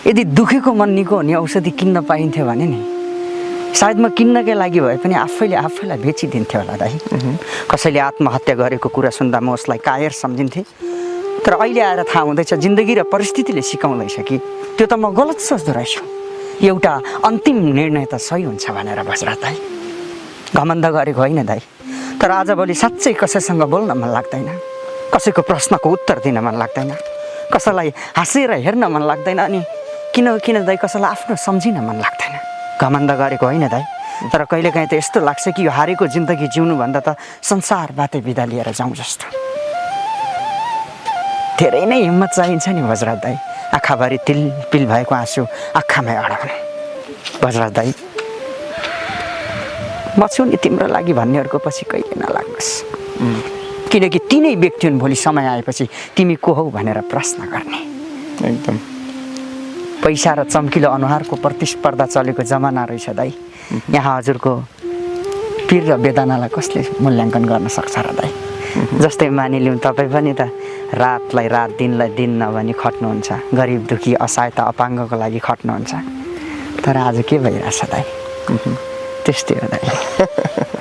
यदि दुखेको मन निको हुने औषधि किन्न पाइन्थ्यो भने नि सायद म किन्नकै लागि भए पनि आफैलाई बेचिदिन्थ्यो होला दाइ। कसैले आत्महत्या गरेको कुरा सुन्दा म उसलाई कायर सम्झिन्थेँ। तर अहिले आएर थाहा हुँदैछ जिन्दगी र परिस्थितिले सिकाउँदैछ कि त्यो त म गलत सोच्दो रहेछु। एउटा अन्तिम निर्णय त सही हुन्छ भनेर वज्रराज दाइ। घमण्ड गरेको होइन दाइ, तर आजभोलि साँच्चै कसैसँग बोल्न मन लाग्दैन, कसैको प्रश्नको उत्तर दिन मन लाग्दैन, कसैलाई हाँसेर हेर्न मन लाग्दैन, अनि किन दाइ कसैलाई आफ्नो सम्झिन मन लाग्दैन। घमण्ड गरेको होइन दाइ, तर कहिलेकाहीँ त यस्तो लाग्छ कि यो हारेको जिन्दगी जिउनुभन्दा त संसारबाटै बिदा लिएर जाउँ जस्तो। धेरै नै हिम्मत चाहिन्छ नि वज्रराज दाइ। आँखाभरि तिलपिल भएको आँसु आँखामै अडाउनु। वज्रराज दाइ, म छु नि तिम्रो लागि भन्नेहरूको पछि कहिले नलाग्नुहोस्, किनकि तिनै व्यक्ति हुन् भोलि समय आएपछि तिमी को हौ भनेर प्रश्न गर्ने। एकदम पैसा र चम्किलो अनुहारको प्रतिस्पर्धा चलेको जमाना रहेछ दाइ। यहाँ हजुरको पीर र वेदनालाई कसले मूल्याङ्कन गर्न सक्छ र दाइ? जस्तै मानिलिउँ तपाईँ पनि त रातलाई रात दिनलाई दिन नभनी खट्नुहुन्छ, गरिब दुखी असहायता अपाङ्गको लागि खट्नुहुन्छ। तर आज के भइरहेछ दाइ? त्यस्तै हो दाइ।